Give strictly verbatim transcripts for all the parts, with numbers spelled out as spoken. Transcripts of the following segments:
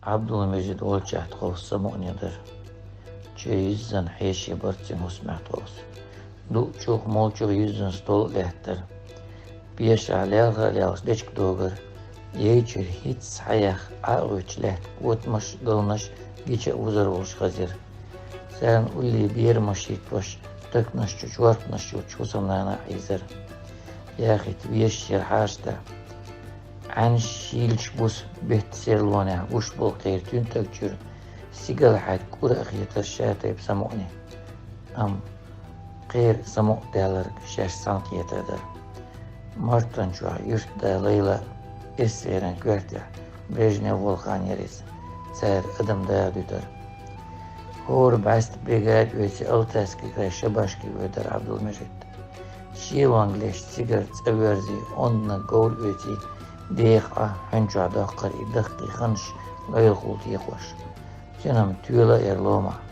Ӏабдул-Мажид волчахь тховса самукъане дара. Чу юьззина хьеший бара цуьнан хӀусамехь тховса. Дуъчух, молчух юьззина стол а лаьттара. Пешахь лаьлхара лаьллаш дечка догара. Яйчуьра хӀинцца схьаеха Ӏа а гӀуьттуш лаьтта котамаш а, галнаш а гича а вузар волуш хазира. Царна улле берамаш хӀиттош, таканаш чу, чорпанаш чу хӀусамнана а хьийзара. Яхийта вешаш яра хьашташ. Ӏаьнаш шийлачу буса беттан серлонехь гуш болу кхеран туьнтаг чуьра сигала хьаьдда кӀура а хетара шатайпа самукъане. Амма кхеран самукъа даьлларг шаьш цхьаьнакхетар дара. Мартан чохь юьртда Лайла эсцеран коьртехь Брежнев волу хан яра иза. Цара адам дагӀа дуьтара. ХӀора бӀаьста бригаде оьций Алтайский край шабашке воьдара Ӏабдул-Мажид. Шелонга леш цигара цӀа воьрзий, онда говр оьций, деха Ӏа хьуьн чохь доккхура и дахкий ханаш лайлахула техош. Цуьнан тоьла а яра ломахь.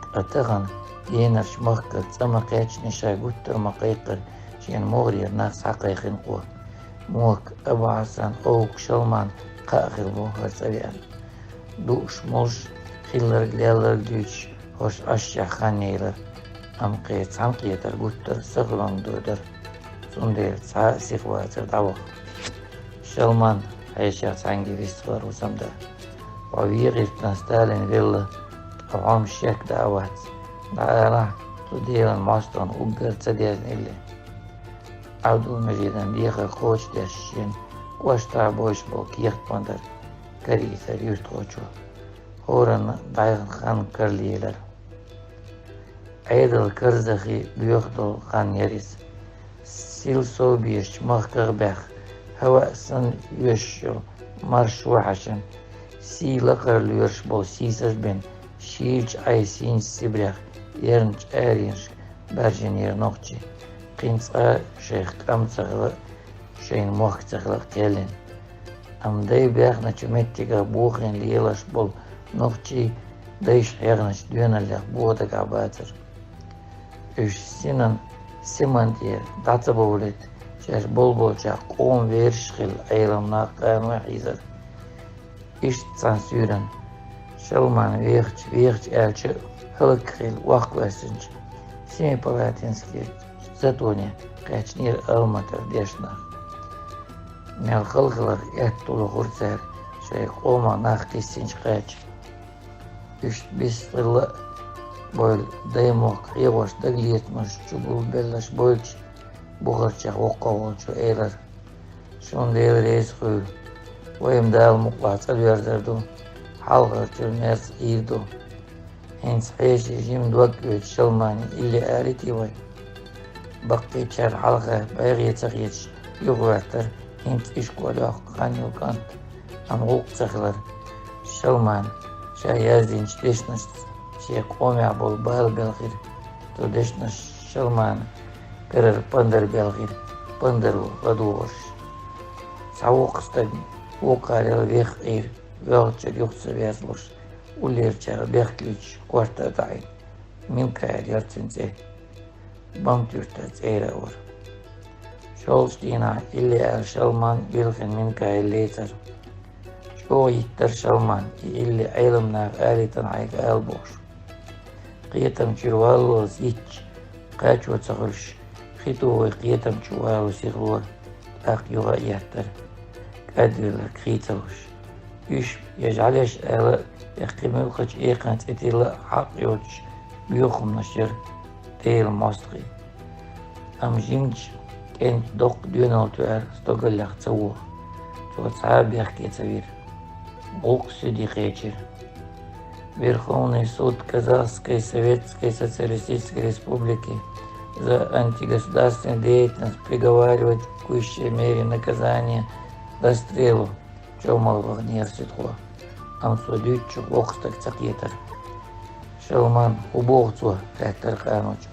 Ткъа тахана генарчу махкара цӀа ма кхеччиний, ша гуттар а ма кхайкхара, шена могӀарера нах схьакхайкхина кхо. Мохк, Абу-Хьасан, овка Шалман кхаъ хилла бу хӀара цӀа веана. Дууш, молуш, хилларг, лелларг дуьйцуш, хӀорш Ӏашшехь хан яйла. Амма кхеран цхьаьнакхетар гуттар а сахиллалц доьдура. Цундела цхьа а сиха вацара дӀаваха. Шалман, хьешех цхьаьнгге вистхилира хӀусамда. Хьо вен гӀиртина Сталин велла, ткъа хьо-м шек даа вац. ДӀаалахь, цу Делан мостагӀна уггар ца дезна илли. Ӏабдул-Мажидан дехар кхочушдеш шен кӀоштахь бойуш болу кехат ма дара, карийцара юьртахочо. ХӀоранна дӀайхна хан карладелира. Ӏедал карзахе боьха долу хан яра иза. Сил совбезачу махках а баьхна, хӀаваъ санна оьшуш йолу маршо хьаьшна, сий лакхара лоьруш болу сийсаз а бина, шийлачу Ӏай сийначу Сибрех, эрначу аренашка баьржинера нохчий. Кхин цкъа а шайх кӀам ца хилла, шайна мохк ца хилла кхеллина. Амма дай баьхначу меттигах бохийна лелаш болу нохчий дайша хьегначу доьналлех боху дагахь бацара. Уьш синан симан тӀера дӀа ца бовлийта, шаьш болболчохь къоман вераш а хилла, Ӏелам нах, къаной а хьийзара. Иштта цхьана суьйранна Шалман вехача, вехача аьлча а, хӀаллакьхилла воккхавоьссинчу Семипалатинскан затоне кхаьчнера Алматара дешна нах. Мел хала хиларх аьтто лохура цара, шайн къомах нах кхиссинчу кхача. Уьш бисхилла а бойла, даймохк хьехош дагалецамаш чу гулбеллаш бойлучу бухарчех воккхаволчо элира: «Шуна Дела реза хуьлда. Вай-м Дала мукъалахь цӀа доьрзур ду, хьалхарчуьра мерза Ӏийр ду. ХӀинца хьеший жима дог оьцуш Шалмане илли алийтий вай?» Баккхийчара хьалха бӀегӀе ца хеташ юхавоьттара хӀинца ишколехь хан йолу кӀант, амма гӀуллакх ца хилира. Шалмана ша яздинчу дешнашца шен къомехь болу бала белхира. Цу дешнаша Шалмана карара пандар белхира, пандаро ладогӀарш. Цхьа воккха стаг вукхарел веха Ӏийра, воьлхачуьра юха ца верзалуш, уллерачара бехк луьйчуш, корта а даӀийна. Минкаил яра цуьнан цӀе. Бамтуьртара цӀера а вара. ШолгӀачу дийнахь илли аьлла Шалман, Билхин Минкаил лецара. ЧӀогӀа йиттара Шалман, и илли Ӏелам наха алийтина хьайга ала бохуш. Кхетам чуьра валлалц йитча, кхачо ца хуьлуш, хи тухий кхетам чу вало сихлора, тӀаккха юха а еттара, кӀадвелларг хи ца луш. Уьш я жӀаьлеш ала, я кхин муьлххачу экханца тӀетилла а хьакъ йоцуш боьха хӀуманаш яра Делан мостагӀийн. Амма жимачу кӀентан доккха доьналла тоьар стогаллех ца воху. Цо цхьа а бехке ца вира. ГӀуллакх суьде кхечира. Верховный суд Казахской Советской Социалистической Республики за антигосударственную деятельность приговаривает к высшей мере наказания расстрелу, чомал ваханера суьдхо, амма цо дуьйцучух воккха стаг ца кхетара. «Шалман, хӀун боху цо?» — хаьттара къаночо.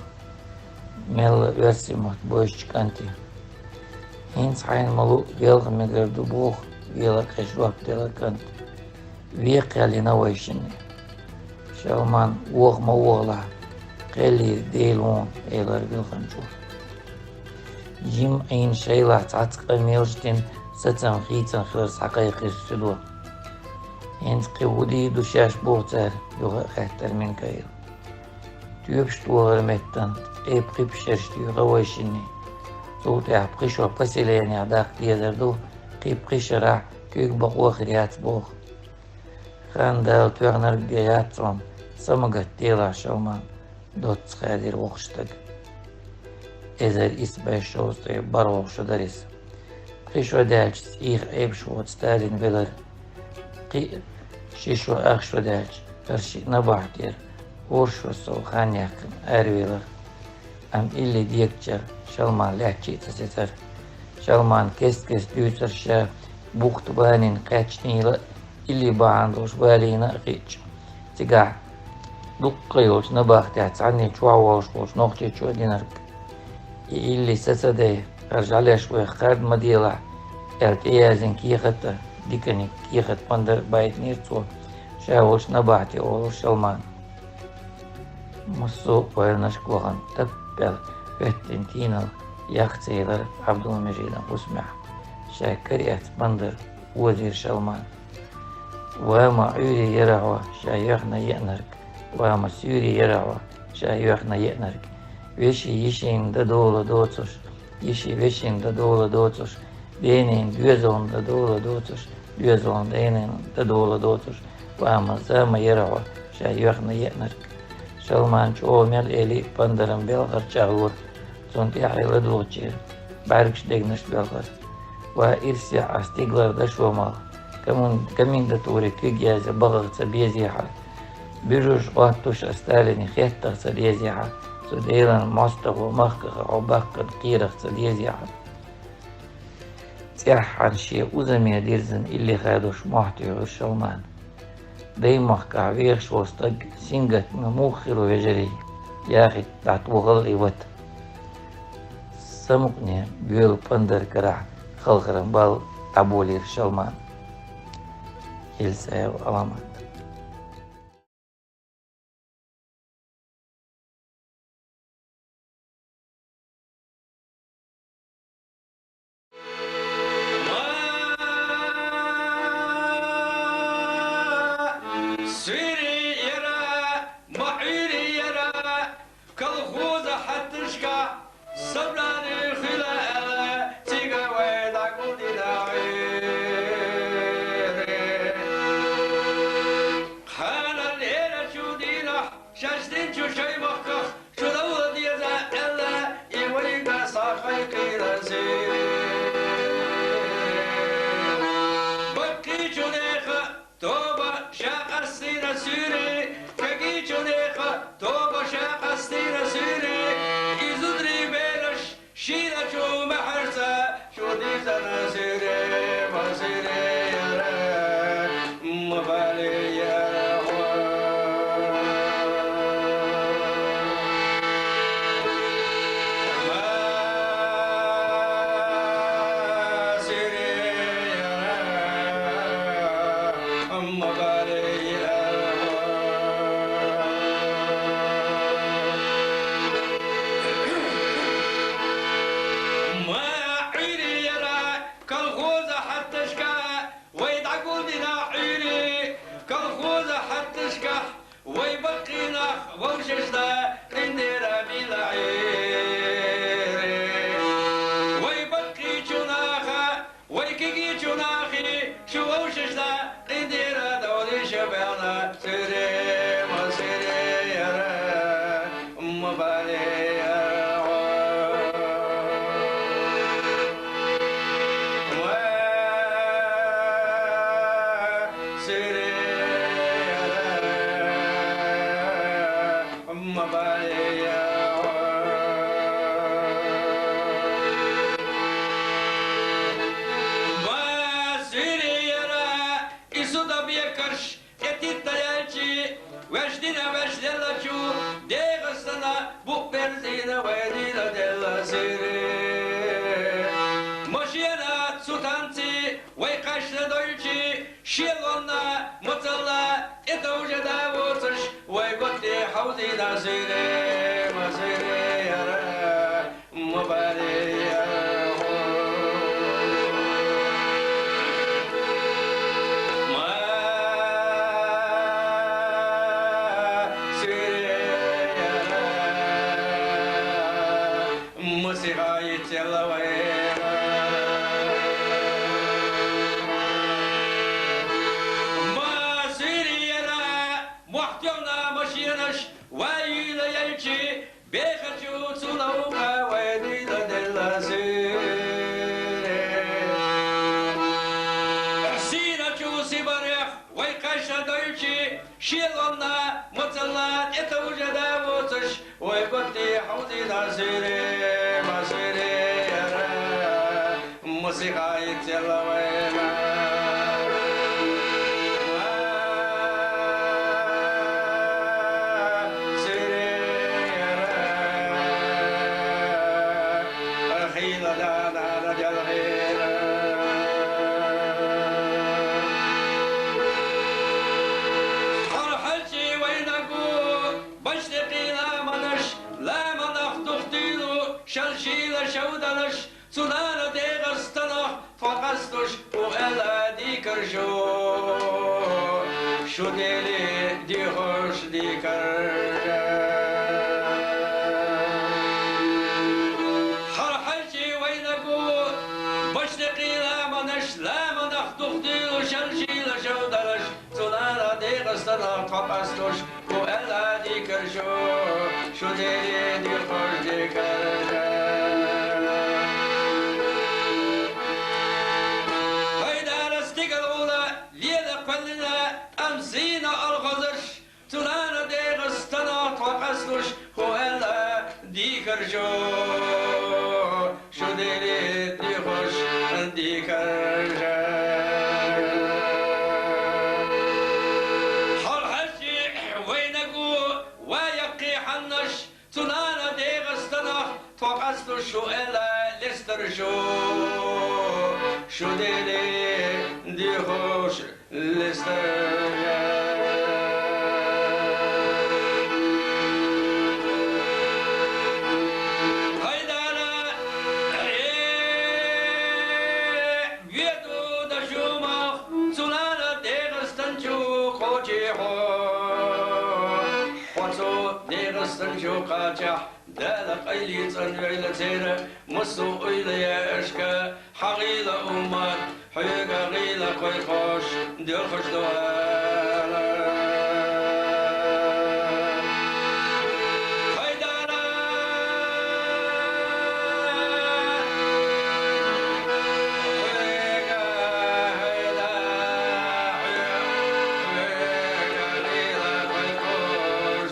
Мелла оьрсийн мотт бойшучу кӀанте. «ХӀинца хьайна ма луъу, велха мегар ду», — боху, велакъеш жоп делла кӀант. «Вен кхел йина вайшинна». «Шалман, воха ма вохалахь, кхеллера Дела вон», — элира Билхинчо. Жима Ӏийна шайлахь цхьацца къамелаш дина, сацам хийцина хилар схьакхайкхира суьдо. «ХӀинца кхин хӀун дийр ду шаьш?» — боху цара, юха а хаьттира Минкаила. «Тоьпаш тохара меттана тӀе пхи пхьарш тоьхна вайшинна. Цул тӀаьхьа пхи шо поселенехь даккха дезар ду, кхин пхи шарахь куьг бакъо а хир яц», — боху. «Хан Дала тоьхнарг бен яц хьуна, са ма гатделахь, Шалман», — доцца хадийра воккхачу стага. Эзар исс бӀе шовзткъе бархӀалгӀа шо дара иза. Пхи шо даьлча, цӀийх Ӏебаш воцу Сталин велара. Кхин а ши шо, ах шо даьлча, хӀара шиъ набахтера хӀора шо сов хан яьккхина аравелира. Амма илли дегачара Шалман лаьттачу а ца сецара. Шалман кест-кеста дуьйцура ша бухта ванина кхаьчнийла а, илли бахьана долуш валийна а хиъча. Цигахь дуккха а йолчу набахтехь цхьанне чохь волуш волчу нохчичо динарг. И илли са ца дай, хӀара жӀаьлеш вайх кхарда ма делахь, аьлла тӀеяздина кехат а, диканиг кехат пандар а байтинера цо, ша волчу набахте олура Шалмана. Массо а ойланашка вахана, таппел хӀоьттина тийналла яха ца елира Ӏабдул-Мажидан хӀусамехь. Ша караэцна пандар озийра Шалмана. Ва ма Ӏуьйре яра хьо ша йоьхна еанарг, ва ма суьйре яра хьо ша йоьхна еанарг. Вешин йишин дан дола доцуш, йишин вешин дан дола доцуш, денин доьзална дан дола доцуш, доьзална денин дан дола доцуш, ва ма зама яра хьо ша йоьхна еанарг. Шалман чӀогӀа мел эли пандаран белхар чӀагӀлора, цунна тӀаьхье ладугӀучеран бӀаьргаш дегнаш боьлхура. Ва ирсе а стигалара дашо малх, комин-, комендатуре куьг язъян бахарх ца безехьара. Буьжуш, гӀоттуш а Сталине хеттарх ца дезехьара, цу Делан мостагӀа махках хьо баккхарна кхерарх ца дезехьара. ЦӀеххьана шен узаме дирзина илли хадош мохь туьйхира Шалмана. Даймахкахь вехаш волу стаг сингаттаме муха хир ву, вежарий, яхийта дӀатухал и вата. Самукъане боьлу пандар карахь халхаран бал дӀаболийра Шалмана. Ельцаев Аламат. Суьйре яра, ма Ӏуьйре яра, колхоза хьатташкахь собрани хуьла аьлла, цига вай дӀагулдина Ӏуьйре. Кхана лерачу дийнахь шаьш динчу шаймахках шу довла деза аьлла, и вайга схьакхайкхийра суьйре. Баккхийчу нехан тоба ша къастийна суьйре, кегийчу нехан тоба ша къастийна суьйре, и зударий бераш шийначу баьхьарца шу дийзина суьйре, ма суьйре яра, ма бале яра хьо. Ма суьйре яра, ма бале яра хьо. Ма Ӏуьйре яра, колхоза хьатташкахь вай дӀагулдина Ӏуьйре, колхоза хьатташкахь вай баккхий нах вовшашна къиндера бийла Ӏуьйре. Вай баккхийчу наха, вай кегийчу нахе, шу вовшашна къиндера довлийша баьхна суьйре, ма суьйре яра, ма бале яра хьо. Ма суьйре яра, ма бале яра хьо. Ма суьйре яра, и су тӀебекарш тӀетитта яьлчи, ваьш дина ваьш леллачу ДегӀастана букъ берзийна вай дийна делла суьйре. Машена цу танци вай кхаьчна дойлчи, шелонна мацалла тӀетовжа да воцуш, вай готте хьовзийна суьйре, ма суьйре яра, ма бале яра хьо. Ма Ма суьйре яра, мохь тоьхна машенаш, вай юьйла яьлча, бехачу цу новкъа вай дуьйладелла суьйре. Сийначу Сибарех вай кхаьчна дойлча, шелонна мацалла тӀетовжа да воацаш, вай готти хьовзийна суьйре, ма суьйре яра, масиха йицъелла вайна. Суьйре яра, хила да нана делхьира. Хьал хьалчи вайна гу, башта кхийла манаш, ламанах тухтуьйлу, шал шийла шовдалаш, цунара ДегӀастанах тхо къастуш, хӀу аьлла дикар шу, шу дели дихуш дикар. Хьал хьалчи вайна гу, башта кхийла манаш, ламанах тухтуьйлу, шал шийла шовдалаш, цунара ДегӀастанах тхо къастуш, хӀу аьлла дикар шу, шу дели дихуш дикар. Хьайдарас дикал гӀула лела кхоьллина, тӀам сийна алхазарш, цунара ДегӀастанах тхо къастуш, хӀу аьлла дикар шу, шу дели дихуш дикар. Хьал хьалчи вайна гу, ва яккхий хьаннаш, цунара ДегӀастанах тхо къастуш, хӀу аьлла лестар шу, шу дели дихуш лестар. Хьайдара, э, веду дошумах, цунара ДегӀастан чу кхочий хьо. Хьо цу ДегӀастан чу кхачахь, Дала къайле цӀанвейла церан массо а уйла яшка, хьан гӀийла уммат, хьоьга гӀийла кхойкхош, доьрхаш ду ала. Хьайдара! Хьоьга хьайда, хьоьга гӀийла кхойкхош,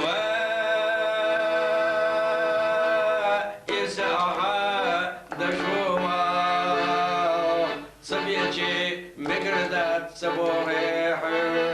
Ва, ирс а хьа дошумах, ца бечи мегар дац ца бохе хьоьга.